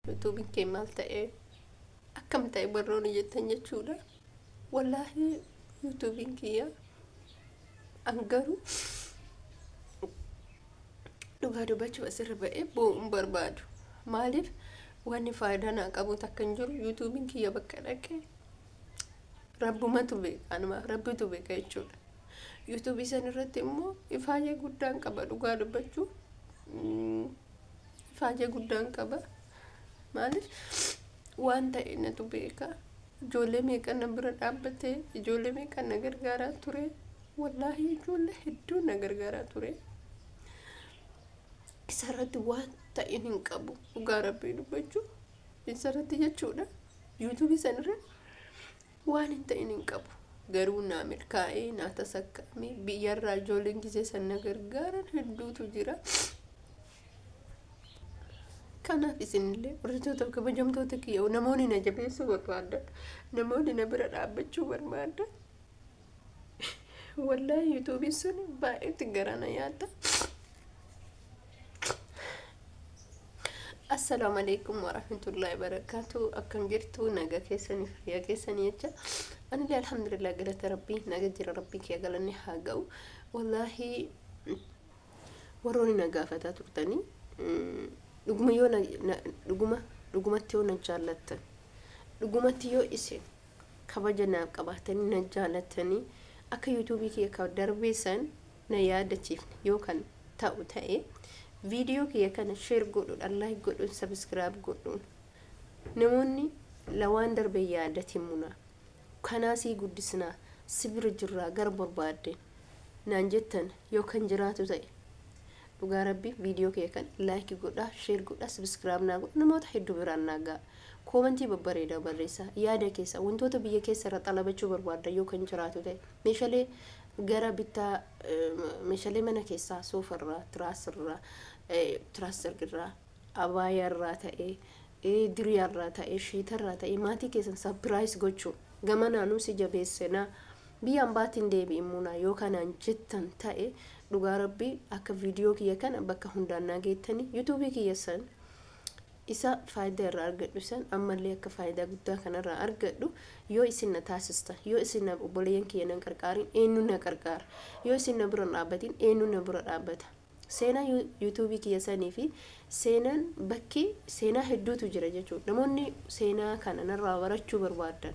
Yuutuubiin kee maal ta'ee akkam ta'e warroonni jettan jechuudha. Wallaahi yuutuubiin kiyya an garuu dhugaa dubbachuuf asirra ba'ee boo'uun barbaadu. Maaliif wanni faayidaa naa qabu takka hin jiru. Yuutuubiin kiyya bakka dhaqee rabbumatu beeka, anumaaf rabbitu beeka jechuudha. Yuutuubii san irratti immoo ifaajee guddaan qaba, dhugaa dubbachuu ifaajee guddaan qaba. Maaliif waan ta'e natu beeka. Ijoollee meeqa na bira dhaabbatee, ijoollee meeqa na gargaaraa ture. Wallaahi ijoollee hedduu na gargaaraa ture. Isarratti waan ta'in hin qabu, dhugaa rabbii dubbachuu isarratti jechuudha. Yuutuubii sanirratti waan hin ta'in hin qabu. Garuu naa milkaa'ee naa tasakkaame, biyyarraa ijoolleen gisee san na gargaaran hedduutu jira. Kanaaf isinillee hordoftoota kabajamtoota kiyya, namoonni na jabeessuu barbaadan, namoonni na bira dhaabbachuu barbaadan, wallaahi yuutuubiin sun baay'eetti gara na nyaata. Assalaamu alaikum warahmatullahi wabarakatuh. Akkam jirtu, naga keessanii, fayyaa keessanii jecha. Anillee alhamdulillah, galata rabbii, naga jira, rabbii kiyya galanni haa ga'u. Wallaahi warroonni na gaafataa turtanii, dhuguma yoo dhuguma dhugumatti yoo na jaallattan, dhugumatti yoo isin kabaja naaf qabaatanii na jaalattanii, akka yuutuubii kiyya ka darbee san na yaadachiifne yoo kan ta'u ta'e, viidiyoo kiyya kana share godhuudhaan, like godhuun, subscribe godhuun, namoonni lawaan darbe yaadati munaa kanaa sii guddisnaa, si bira jirraa, gara barbaaddeen naan jettan yoo kan jiraatu ta'e, dhugaa rabbii viidiyoo kiyya kana like godhaa, share godhaa, subscribe naa godha, namoota hedduu biraan naa ga'a. Koomantii babbareedaa barreessaa, yaada keessa wantoota biyya keessa irra xalabachuu barbaadda yoo kan jiraatu ta'e, meeshaalee gara bittaa, meeshaalee mana keessaa, soofarraa, tiraasirraa, tiraasirraa, abaayaarraa ta'ee, diriyaarraa ta'ee, shiitarraa ta'ee, maatii keessan surprise gochuu gama naanuu si jabeessinaa, biyya ambaatiin deebi'in munaa yoo kanaan jettan ta'e, dhugaa rabbii akka viidiyoo kiyya kana bakka hundaan naa geettanii, yuutuubii kiyya san isa faayidaa irraa argadhu san ammallee akka faayidaa guddaa kanarraa argadhu yoo isin na taasistan, yoo isin na obboleeyyan kiyya nan qarqaarin, eenyu na qarqaara? Yoo isin na bira hin dhaabbatin, eenyu na bira dhaabbata? Seenaa yuutuubii kiyya sanii fi seenaan bakki seenaa hedduutu jira jechuudha. Namoonni seenaa kana narraa barachuu barbaadan,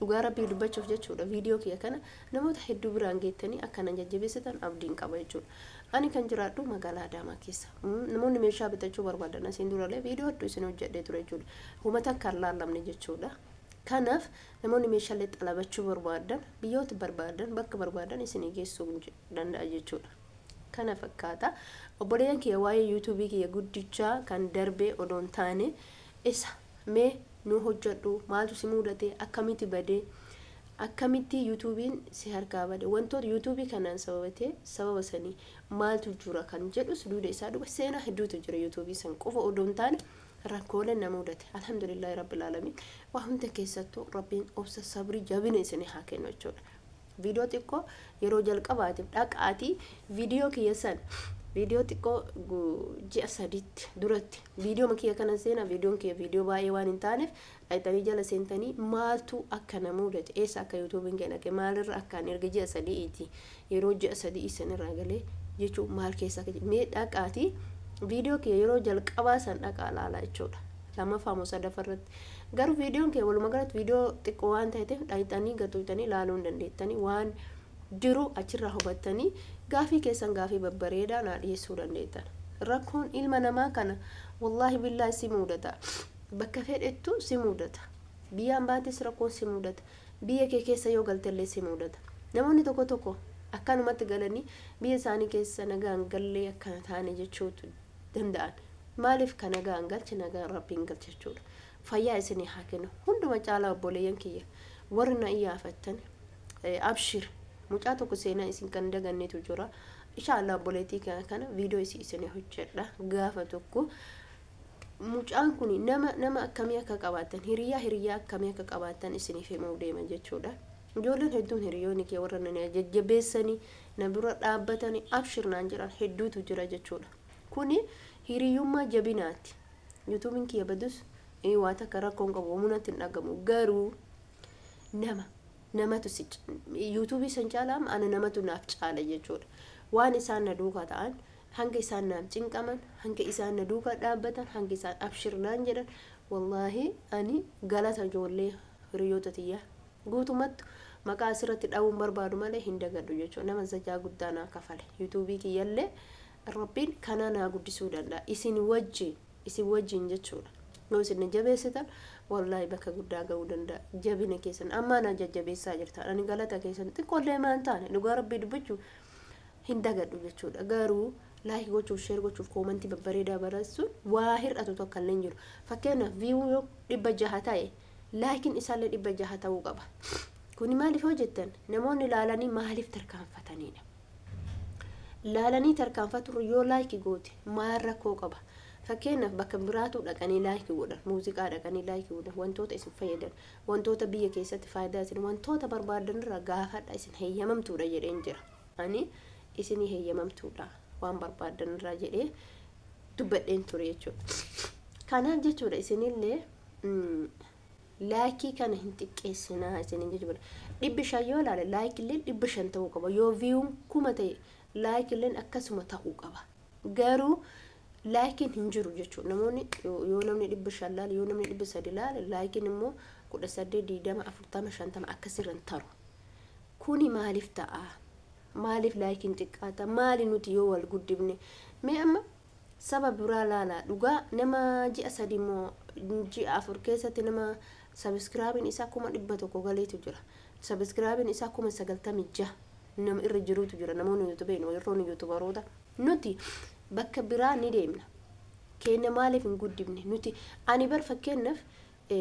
dhugaa rabbii dubbachuuf jechuudha, viidiyoo kiyya kana namoota hedduu biraan geettanii akka na jajjabeessitan abdiin qaba jechuudha. Ani kan jiraadhu magaalaa Adaamaa keessa. Namoonni meeshaa bitachuu barbaadan, asiin durallee viidiyoo hedduu isin hojjedhee ture jechuudha. Uummata akka hin laallamne jechuudha. Kanaaf namoonni meeshaalee xalabachuu barbaadan, biyyoota barbaadan, bakka barbaadan isinii geessuu danda'a jechuudha. Kana fakkaata. Obboleeyyan kiyya, waa'ee yuutuubii kiyya guddichaa kan darbee odoo hin taane, isa mee nu hojjedhu, maaltu si mudate, akkamitti badee, akkamitti yuutuubiin si harkaa bade, wantoota yuutuubii kanaan sababatee sababa sanii maaltu jira kan jedhus duuda isaa dhuga seenaa hedduutu jira. Yuutuubii san qofa odoo hin taane rakkooleen na mudate. Alhamdulillahi rabbil aalamiin, waa hunda keessattuu rabbiin obsa, sabrii, jabina isinii haa kennu jechuudha. Viidiyoo xiqqoo yeroo jalqabaatiif dhaqaatii viidiyoo kiyya san, viidiyoo xiqqoo ji'a 3tti duratti viidiyoo kiyya kana seenaa, viidiyoon kiyya viidiyoo baay'ee waan hin taaneef, dhaqxanii jala seentanii maaltu akka na mudate, eessa akka yuutuubiin kee dhaqe, maalirra akka ani erga ji'a 3ti, yeroo ji'a 3 sanirraa galee jechuun maal keessa akka mee dhaqaatii viidiyoo kiyya yeroo jalqabaa san dhaqaa laalaa jechuudha. Lammaffaa moo sadaffaa irratti garuu viidiyoon kee walumaa galatti viidiyoo xiqqoo waan ta'eef, dhaqxanii gatuutanii laaluu hin dandeettanii, waan jiru achirraa hubattanii gaafii keessan gaafii babbareedaa naa dhiyeessuu dandeettan. Rakkoon ilma namaa kana wallaahi billaahi si mudata. Bakka fedhettu si mudata. Biyya ambaatis rakkoon si mudata. Biyya kee keessa yoo galtellee si mudata. Namoonni tokko tokko akkanumatti galanii biyya isaanii keessa nagaan gallee akkana taane jechuutu danda'an. Maaliif ka nagaan galche nagaan rabbiin galche jechuudha. Fayyaa isinii haa kennu. Hunduma caalaa obboleeyyan kiyya warri na iyyaafattan, abshir, mucaa tokko seenaa isin kan dagannetu jira. Inshallah obboleettii kana viidiyoo isii isinii hojjedha gaafa tokko. Mucaan kun nama akkamii akka qabaattan, hiriyaa akkamii akka qabaattan isiniif himuu deema jechuudha. Ijoolleen hedduun, hiriyoonni kee warra na jajjabeessanii na bira dhaabbatanii abshir naan jedhan hedduutu jira jechuudha. Kuni hiriyyummaa jabinaati. Yuutuubiin kiyya badus waa takka rakkoon qabu, munatti hin dhagamu. Garuu nama namatu si yuutuubii san caalaa ana namatu naaf caala jechuudha. Waan isaan na duukaa ta'an, hanga isaan naaf cinqaman, hanga isaan na duukaa dhaabbatan, hanga isaan abshir naan jedhan, wallaahi ani galata ijoollee hiriyoota tiyyaa guutumatti maqaa asirratti dha'uun barbaadu malee hin dagadhu jechuudha. Nama zajaa guddaa naa kafale. Yuutuubii kiyyallee Rabbiin kana naa guddisuu danda'a isin wajjin, isin wajjin jechuudha. Yoo isin jabeessitan, wallaahi bakka guddaa ga'uu danda'a. Jabina keessan ammaa na jajjabeessaa jirtan, ani galata keessan xiqqoollee maan taane, dhugaa Rabbii dubbachuu hin dagadhu jechuudha. Garuu like gochuuf, share gochuuf, koomantii babbareedaa barreessuun waa hir'atu tokko illee hin jiru. Fakkeenyaaf, view yoo 600 ta'e, laakiin isaallee 600 ta'uu qaba. Kuni maaliif hojjettan? Namoonni laalanii maaliif tarkaanfatanidha. Laalanii tarkaanfatu. Yoo like goote maal rakkoo qaba? Fakkeenyaaf, bakka biraatu dhaqanii like godhan, muuziqaa dhaqanii like godhan, wantoota isin fayyadan, wantoota biyya keessatti faayidaa isin, wantoota barbaadan irra gaafadha. Isin heeyyamamtuudha jedheen jira. Ani isinii heeyyamamtuudha waan barbaadan irraa jedhee dubbadheen ture jechuudha. Kanaaf jechuudha, isinillee laayikii kana hin xiqqeessinaa isinin jechuudha. 500 yoo ilaale, laayikillee 500 ta'uu qaba. Yoo viiyuun 1000 ta'e, laayikilleen akkasuma ta'uu qaba. Garuu laayikiin hin jiru jechuudha. Namoonni yoo namni 500 laale, yoo namni 300 laale, laayikiin immoo 18, 20, 40, 50 akkasirra hin taru. Kuni maaliif ta'a? Maaliif laayikiin xiqqaata? Maali nuti yoo wal guddifne? Mee amma saba biraa laalaa. Dhugaa nama ji'a 3 immoo ji'a 4 keessatti nama sabiskiraabiin isaa 100,000 galeetu jira. Sabiskiraabiin isaa 96,000 nama irra jirutu jira. Namoonni yuutuubeen warroonni yuutubaroota, nuti bakka biraa ni deemna. Keenya maaliif hin guddifne nuti? Ani bar fakkeenyaaf,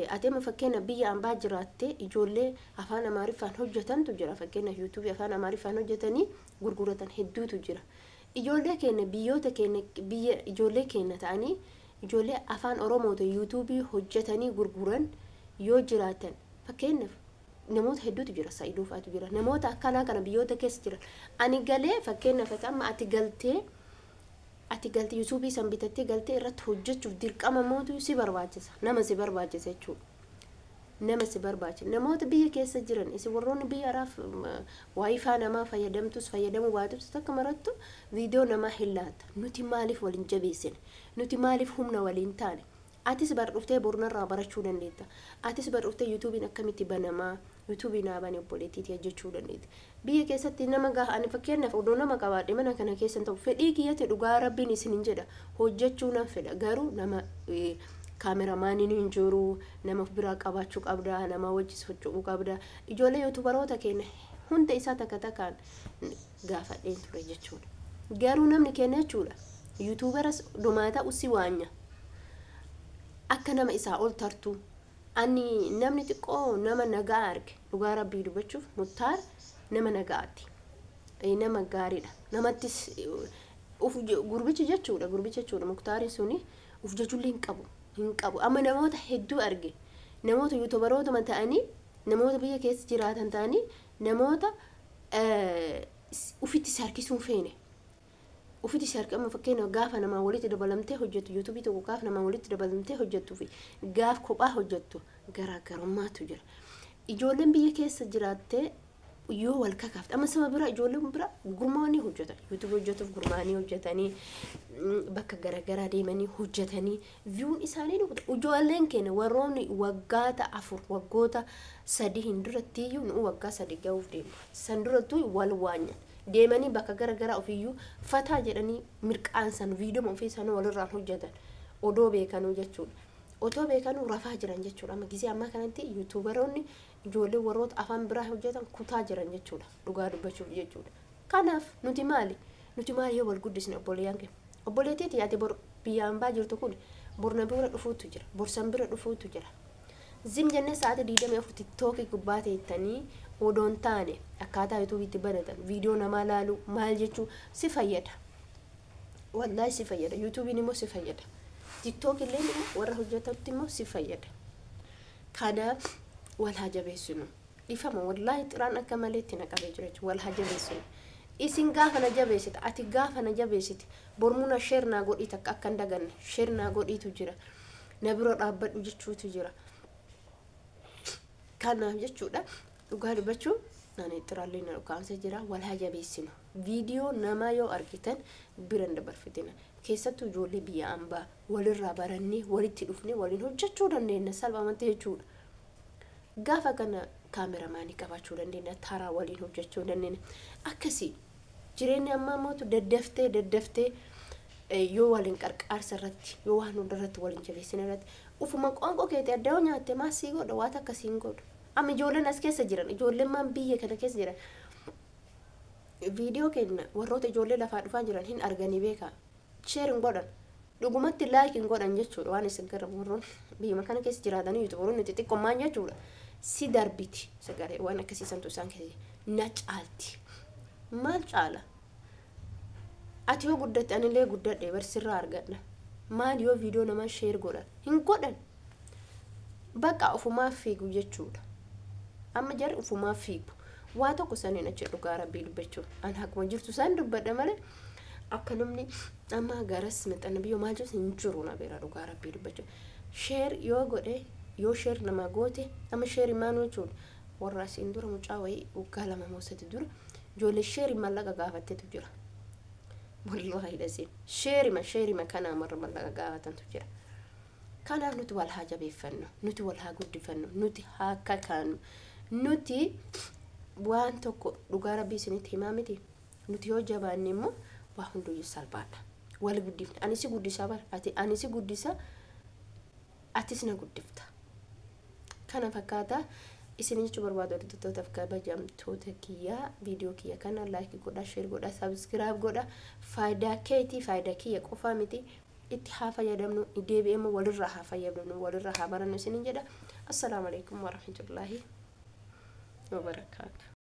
ati amma fakkeenyaaf biyya ambaa jiraattee, ijoollee afaan Amaariffaan hojjetantu jira. Fakkeenyaaf, yuutuubii afaan Amaariffaan hojjetanii gurguratan hedduutu jira. Ijoollee keenya biyyoota keenya, biyya ijoollee keenya ta'anii, ijoollee afaan Oromootiin yuutuubii hojjetanii gurguran yoo jiraatan, fakkeenyaaf namoota hedduutu jira, Sa'iduu fa'aatu jira, namoota akkanaa kana biyyoota keessa jiran. Ani galee, fakkeenyaaf amma ati galtee yuutuubii san bitattee galtee irratti hojjechuuf dirqama mootu si barbaachisa, nama si barbaachisa jechuudha. Nama si barbaachisa. Namoota biyya keessa jiran, isin warroonni biyya araaf waayifaa namaa fayyadamtus fayyadamuu baatus, takka marattu viidiyoo namaa hin laatta. Nuti maaliif waliin jabeessine? Nuti maaliif humna waliin taane? Atis bar dhuftee bornarraa barachuu dandeetta. Atis bar dhuftee yuutuubiin akkamitti banamaa, yuutuubii naa bane obboleettiitii hojjechuu dandeetta. Biyya keessatti nama gaha. Ani fakkeenyaaf odoo nama qabaadhe mana kana keessa ta'u fedhii kiyyatti, dhugaa Rabbiin isin hin jedha, hojjechuu nan fedha. Garuu nama kaameramaaniin hin jiru. Nama of biraa qabaachuu qabda, nama wajji socho'uu qabda. Ijoollee yuutubaroota keenya hunda isaa takka takkaan gaafadheen ture jechuudha. Garuu namni keenya jechuudha, yuutuubaras dhumaa ta'u si waanya, akka nama isaa ol tartuu. Ani namni xiqqoo nama nagaa arge, dhugaa Rabbii dubbachuuf, Muttaar nama nagaati, nama gaariidha. Namattis uf gurbichi jechuudha, gurbichi jechuudha, Muktaari suni uf jajullee hin qabu, hin qabu. Amma namoota hedduu arge, namoota yuutubarootuma ta'anii, namoota biyya keessa jiraatan ta'anii, namoota ufitti si harkisuu hin feene. Ufitti si harkama. Fakkeenyaaf, gaafa namaa walitti dabalamtee hojjettu, yuutuubii tokko gaafa namaa walitti dabalamtee hojjettuu fi gaaf kophaa hojjettu garaagarummaatu jira. Ijoolleen biyya keessa jiraattee yoo wal kakaafte, amma saba bira, ijoolleen bira gurmaa'anii hojjetan, yuutuubii hojjetuuf gurmaa'anii hojjetanii, bakka garaagaraa deemanii hojjetanii, viyuun isaanii ni guuta. Ijoolleen keenya warroonni waggaata 4, waggoota 3 hin durattiyyuu, nu waggaa 3 ga'uuf deemu, san durattuu wal waanyan deemanii bakka garaagaraa ofiiyyuu fataa jedhanii mirqaansan, viidiyoo ofii isaanii walirraan hojjetan odoo beekanuu jechuudha. Otoo beekanuu rafaa jiran jechuudha. Amma gizee ammaa kanatti yuutuubaroonni ijoollee warroota afaan biraa hojjetan kutaa jiran jechuudha. Dhugaa dubbachuuf jechuudha. Kanaaf nuti maali? Nuti maali yoo wal guddisne, obboleeyyan keenya? Obboleettiiti ati bor biyya hambaa jirtu kun borna bira dhufuutu jira. Borsan bira dhufuutu jira. Zim jennee sa'aatii 24 tiktookii gubbaa teettanii odoon taane, akkaataa yuutuubiitti banatan, viidiyoo namaa laaluu maal jechuu si fayyada. Wallaahi si fayyada. Yuutuubiin immoo si fayyada. Tiktook illee immoo warra hojjetanitti immoo si fayyada. Kanaaf wal haa jabeessinu. Dhifama, wallaahi xiraan akka maleetti na qabee jira jechuudha. Wal haa jabeessinu. Isin gaafa na jabeessite, ati gaafa na jabeessite, bormuna share naa godhii, takka akka hin daganne share naa godhiitu jira. Na bira dhaabbadhu jechuutu jira. Kanaaf jechuudha, dhugaa dubbachuu ani xiraallee na dhukaamsa jira. Wal haa jabeessinu. Viidiyoo namaa yoo argitan bira hin dabarfatina. Keessattuu ijoollee biyya ambaa walirraa barannee walitti dhufnee waliin hojjechuu dandeenya salphumatti jechuudha. Gaafa kana kaameramaanii qabaachuu dandeenya, taraa waliin hojjechuu dandeenya. Akkasii jireenya ammaa mootu daddaftee daddaftee yoo waliin qarqaarsa irratti, yoo waan hunda irratti waliin jabeessina irratti, ufuma qoonqoo keetii adda yoo nyaatte maal sii godha? Waan akkasii hin godhu. Amma ijoolleen as keessa jiran, ijoolleen maan biyya kana keessa jiran, viidiyoo keenya warroota ijoollee lafaa dhufaa jiran hin arganii beekaa. Share hin godhan. Dhugumatti like hin godhan jechuudha. Waan isin gara warroon biyya kana keessa jiraatanii yuutuubaroonni xixiqqoommaan jechuudha. Si darbiti sagalee waan akkasiisantu isaan keessa na caalti. Maal caala? Ati yoo guddatte anillee guddadhe barsirraa argadha. Maal yoo viidiyoo namaa share godhan? Hin godhan. Bakka ofumaaf fiigu jechuudha. Amma jarri ofumaaf fiigu. Waa tokko saniin achi dhugaa Rabbii dubbachuu. An akkuma jirtu isaan dubbadha malee akka namni amma garas maxxana biyyoo maal jedhu hin jiru na bira, dhugaa Rabbii dubbachuu. Share yoo godhe, yoo share namaa goote, amma share maanu jechuudha. Warra asiin dura mucaa wayii waggaa 2 moo 3 dura ijoollee share mallaqa gaafatteetu jira. Wallaahi dhasiin sheerima sheerima kanaa warra mallaqa gaafatantu jira. Kanaaf nuti wal haa jabeeffannu, nuti wal haa guddifannu, nuti haa kakaanu, nuti waan tokko dhugaa Rabbii isinitti himaa miti. Nuti yoo jabaanne immoo waa hunduyyuu salphaadha. Wal guddifna. Ani si guddisaa bara. Ati ani si guddisa, atis na guddifta. Kana fakkaata isin jechuu barbaadu. Hordoftoota kabajamtoota kiyyaa, viidiyoo kiyya kana like godha, share godha, subscribe godha. Faayidaa keetii, faayidaa kiyya qofaa miti. Itti haa fayyadamnu, deebi'ee immoo walirraa haa fayyadamnu, walirraa haa barannu isinin jedha. Assalaamu alaikum warahmatullaahi wabarakaatu.